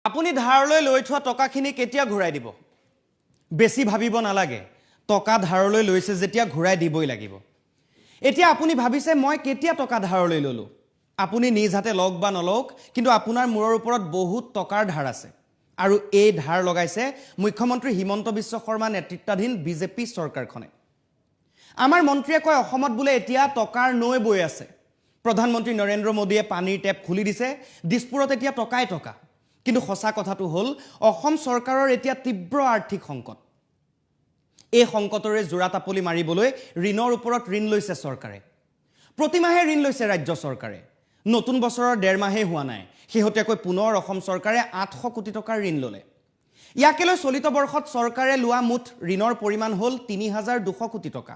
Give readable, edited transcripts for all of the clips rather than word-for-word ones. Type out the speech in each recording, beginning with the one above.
আপুনি ধাৰলৈ লৈ থোৱা টকাখিনি কেতিয়া ঘূৰাই দিব? বেছি ভাবিব নালাগে, টকা ধাৰলৈ লৈছে যেতিয়া ঘূৰাই দিবই লাগিব। এতিয়া আপুনি ভাবিছে, মই কেতিয়া টকা ধাৰলৈ ল'লোঁ? আপুনি নিজ হাতে লওক বা নলওক, কিন্তু আপোনাৰ মূৰৰ ওপৰত বহুত টকাৰ ধাৰ আছে আৰু এই ধাৰ লগাইছে মুখ্যমন্ত্ৰী হিমন্ত বিশ্ব শৰ্মা নেতৃত্বাধীন বিজেপি চৰকাৰখনে। আমাৰ মন্ত্ৰীয়ে কয়, অসমত বোলে এতিয়া টকাৰ নৈ বৈ আছে। প্ৰধানমন্ত্ৰী নৰেন্দ্ৰ মোদীয়ে পানীৰ টেপ খুলি দিছে, দিছপুৰত এতিয়া টকাই টকা। কিন্তু সঁচা কথাটো হ'ল, অসম চৰকাৰৰ এতিয়া তীব্ৰ আৰ্থিক সংকট। এই সংকটৰে জোৰা টাপলি মাৰিবলৈ ঋণৰ ওপৰত ঋণ লৈছে চৰকাৰে। প্ৰতিমাহে ঋণ লৈছে ৰাজ্য চৰকাৰে। নতুন বছৰৰ ডেৰ মাহেই হোৱা নাই, শেহতীয়াকৈ পুনৰ অসম চৰকাৰে 800 কোটি টকাৰ ঋণ ল'লে। ইয়াকে লৈ চলিত বৰ্ষত চৰকাৰে লোৱা মুঠ ঋণৰ পৰিমাণ হ'ল 3200 কোটি টকা।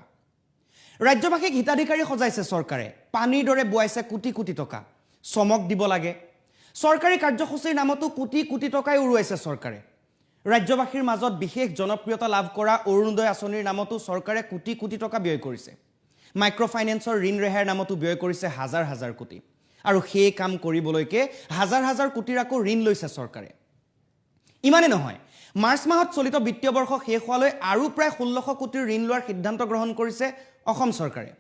ৰাজ্যবাসীক হিতাধিকাৰী সজাইছে চৰকাৰে। পানীৰ দৰে বোৱাইছে কোটি কোটি টকা। চমক দিব লাগে, চৰকাৰী কাৰ্যসূচীৰ নামতো কোটি কোটি টকাই উৰুৱাইছে চৰকাৰে। ৰাজ্যবাসীৰ মাজত বিশেষ জনপ্ৰিয়তা লাভ কৰা অৰুণোদয় আঁচনিৰ নামতো চৰকাৰে কোটি কোটি টকা ব্যয় কৰিছে। মাইক্ৰ' ফাইনেন্সৰ ঋণ ৰেহাইৰ নামতো ব্যয় কৰিছে হাজাৰ হাজাৰ কোটি। আৰু সেই কাম কৰিবলৈকে হাজাৰ হাজাৰ কোটিৰ আকৌ ঋণ লৈছে চৰকাৰে। ইমানেই নহয়, মাৰ্চ মাহত চলিত বিত্তীয় বৰ্ষ শেষ হোৱালৈ আৰু প্ৰায় 1600 কোটিৰ ঋণ লোৱাৰ সিদ্ধান্ত গ্ৰহণ কৰিছে অসম চৰকাৰে।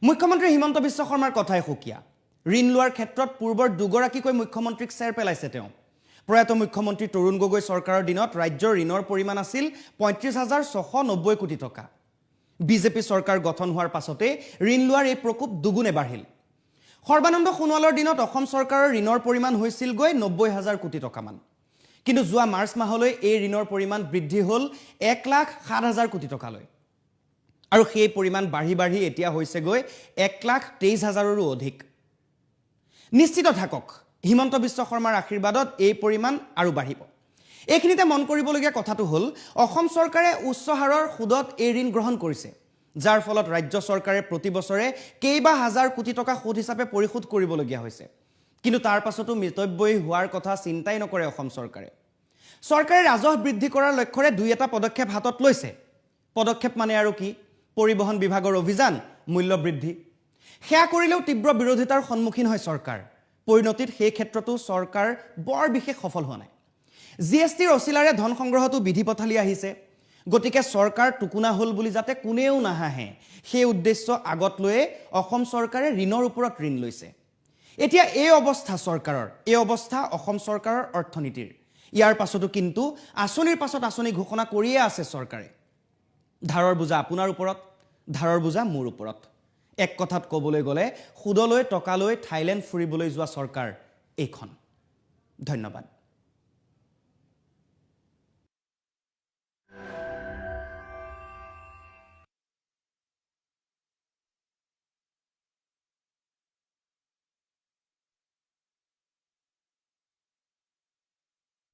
মুখ্যমন্ত্ৰী হিমন্ত বিশ্ব শৰ্মাৰ কথাই সুকীয়া। ঋণ লোৱাৰ ক্ষেত্ৰত পূৰ্বৰ দুগৰাকীকৈ মুখ্যমন্ত্ৰীক চেৰ পেলাইছে তেওঁ। প্ৰয়াত মুখ্যমন্ত্ৰী তৰুণ গগৈ চৰকাৰৰ দিনত ৰাজ্যৰ ঋণৰ পৰিমাণ আছিল 35,690 কোটি টকা। বিজেপি চৰকাৰ গঠন হোৱাৰ পাছতেই ঋণ লোৱাৰ এই প্ৰকোপ দুগুণে বাঢ়িল। সৰ্বানন্দ সোণোৱালৰ দিনত অসম চৰকাৰৰ ঋণৰ পৰিমাণ হৈছিলগৈ 90 হাজাৰ কোটি টকামান। কিন্তু যোৱা মাৰ্চ মাহলৈ এই ঋণৰ পৰিমাণ বৃদ্ধি হ'ল 1,07,000 কোটি টকালৈ আৰু সেই পৰিমাণ বাঢ়ি বাঢ়ি এতিয়া হৈছেগৈ 1,23,000ৰো অধিক। নিশ্চিত থাকক, হিমন্ত বিশ্ব শৰ্মাৰ আশীৰ্বাদত এই পৰিমাণ আৰু বাঢ়িব। এইখিনিতে মন কৰিবলগীয়া কথাটো হ'ল, অসম চৰকাৰে উচ্চ হাৰৰ সুদত এই ঋণ গ্ৰহণ কৰিছে, যাৰ ফলত ৰাজ্য চৰকাৰে প্ৰতি বছৰে কেইবা হাজাৰ কোটি টকা সুদ হিচাপে পৰিশোধ কৰিবলগীয়া হৈছে। কিন্তু তাৰ পাছতো মিতব্যয়ী হোৱাৰ কথা চিন্তাই নকৰে অসম চৰকাৰে। চৰকাৰে ৰাজহ বৃদ্ধি কৰাৰ লক্ষ্যৰে দুই এটা পদক্ষেপ হাতত লৈছে। পদক্ষেপ মানে আৰু কি? পৰিবহণ বিভাগৰ অভিযান, মূল্য বৃদ্ধি। সেয়া কৰিলেও তীব্ৰ বিৰোধিতাৰ সন্মুখীন হয় চৰকাৰ। পৰিণতিত সেই ক্ষেত্ৰতো চৰকাৰ বৰ বিশেষ সফল হোৱা নাই। জিএছটিৰ অচিলাৰে ধন সংগ্ৰহতো বিধি পথালি আহিছে। গতিকে চৰকাৰ টোকোনা হ'ল বুলি যাতে কোনেও নাহাঁহে, সেই উদ্দেশ্য আগত লৈয়ে অসম চৰকাৰে ঋণৰ ওপৰত ঋণ লৈছে। এতিয়া এই অৱস্থা চৰকাৰৰ, এই অৱস্থা অসম চৰকাৰৰ অৰ্থনীতিৰ। ইয়াৰ পাছতো কিন্তু আঁচনিৰ পাছত আঁচনি ঘোষণা কৰিয়ে আছে চৰকাৰে। ধাৰৰ বোজা আপোনাৰ ওপৰত, ধাৰৰ বোজা মোৰ ওপৰত। এক কথাত ক'বলৈ গ'লে, সুদলৈ টকালৈ থাইলেণ্ড ফুৰিবলৈ যোৱা চৰকাৰ এইখন। ধন্যবাদ।